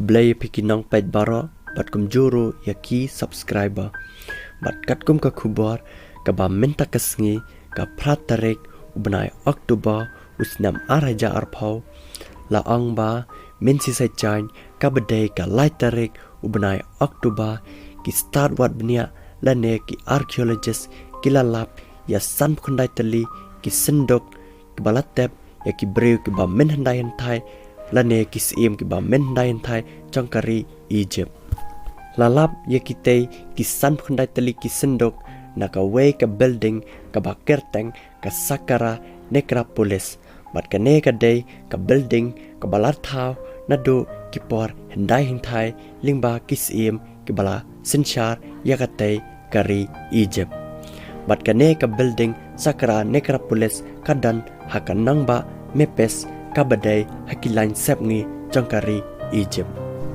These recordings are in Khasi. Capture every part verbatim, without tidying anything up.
Khublei ïa phi ki nongpeit baroh, bad kumjuh ruh ïa ki subscriber. Bad katkum ka khubor kaba mynta ka sngi, ka phra tarik u bnai October u snem ar hajar arphew, la ong ba mynshai shai jaiñ, kaba dei ka lai tarik u bnai October, ki stad wad bniah lane ki archaeologist ki la lap ïa sanphew khyndai tylli ki synduk kiba la tep ïa ki briew kiba mynhyndai hynthai lane ki syiem kiba mynhyndai hynthai jong ka ri Egypt. La lap ïa kitei ki sanphew khyndai tylli ki synduk na kawei ka building kaba kyrteng ka Saqqara Necropolis. Bad kane ka dei ka building kaba la thaw naduh ki por hyndai hynthai lyngba ki syiem kiba la synshar ïa katei ka ri Egypt. Bad kane ka building Saqqara Necropolis ka don ha ka nongbah Memphis kaba dei ha ki lain sepngi jong ka ri Egypt.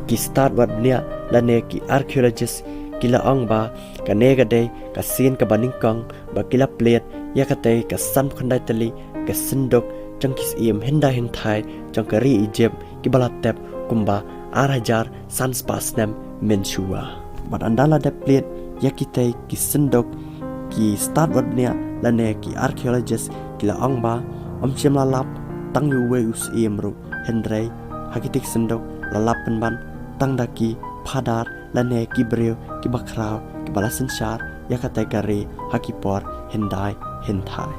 Ki stad wad bniah lane ki archaeologist ki la ong ba kane ka dei ka sien kaba nyngkong ba ki la plied ïa katei ka sanphew khyndai tylli ka synduk jong ki syiem hyndai hynthai jong ka ri Egypt kiba la tep kumba ar hajar san spah snem mynshuwa. Bad ynda la dep plied ïa kitei ki synduk, ki stad wad bniah lane ki archaeologist ki la ong ba ym shym la lap tang ïa uwei u syiem ruh, hynrei ha kitei ki synduk la lap pynban tang da ki phadar lane ki briew kiba khraw kiba la synshar ïa katei ka ri ha ki por hyndai hynthai.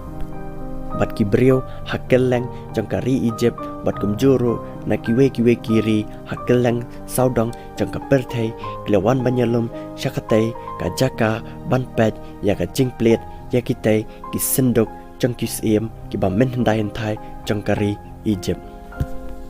Bad ki briew ha kylleng jong ka ri Egypt bad kumjuh ruh na kiwei kiwei ki ri ha kylleng sawdong jong ka pyrthei ki la wan ban ïalum sha katei ka jaka ban peit ïa ka jingplied ïa kitei ki synduk jong ki syiem kiba mynhyndai hynthai jong ka ri Egypt.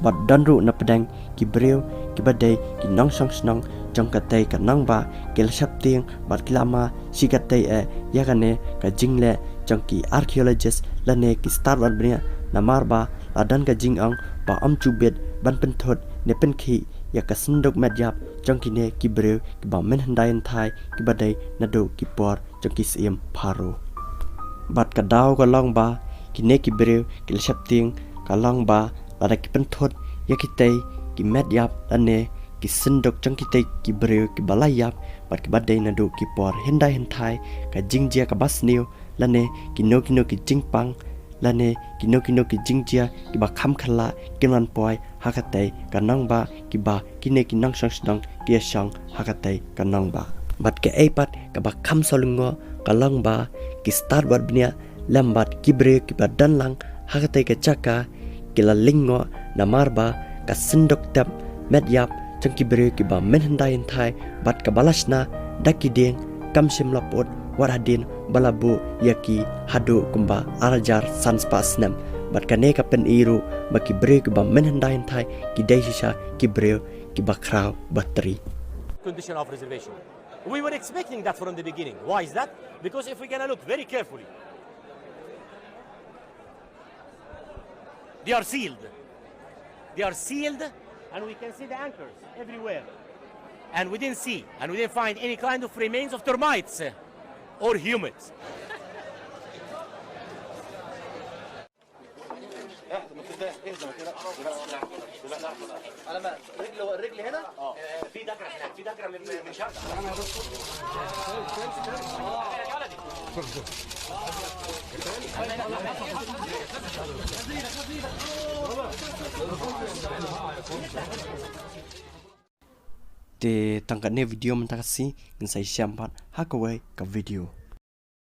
Bad don ruh na pdeng ki briew kiba dei ki nongshong shnong jong katei ka nongbah ki la sheptieng bad ki la mad shi katdei eh ïa kane ka jingleh jong ki archaeologist lane ki stad wad bniah, namar ba la don ka jingong ba ym ju bit ban pynthut ne pynkhih ïa ka synduk met ïap jong kine ki briew kiba mynhyndai hynthai kiba dei naduh ki por jong ki syiem Pharaoh. Bad ka daw ka long ba kine ki briew ki la sheptieng, ka long ba lada ki pynthut ïa kitei ki met ïap lane ki synduk jong kitei ki briew kiba la ïap bad kiba dei naduh ki por hyndai hynthai, ka jingjia kaba sniew lane kino kino ki jingpang lane kino kino ki jingjia kiba kham khlaiñ kin wan poi ha katei ka nongbah kiba kine ki nongshong shnong ki ïa shong ha katei ka nongbah. Bad kaei pat kaba kham sngewlyngngoh ka long ba ki stad wad bniah lem bad ki briew kiba don lang ha katei ka jaka ki la lyngngoh namar ba ka synduk tep met ïap jong ki briew kiba mynhyndai hynthai bad kaba la shna da ki dieng kam shym la put wat hadien ba la buh ïa ki haduh kumba ar hajar san spah snem. Bad kane ka pyni ruh ba ki briew kiba mynhyndai hynthai ki dei shisha ki briew kiba khraw batri. Condition of reservation. We were expecting that from the beginning. Why is that? Because if we're gonna look very carefully, they are sealed. They are sealed, and we can see the anchors everywhere. And we didn't see, and we didn't find any kind of remains of termites, uh, or humans. Te tang katne video mynta ka sngi, ngin sa ïashem pat ha kawei ka video.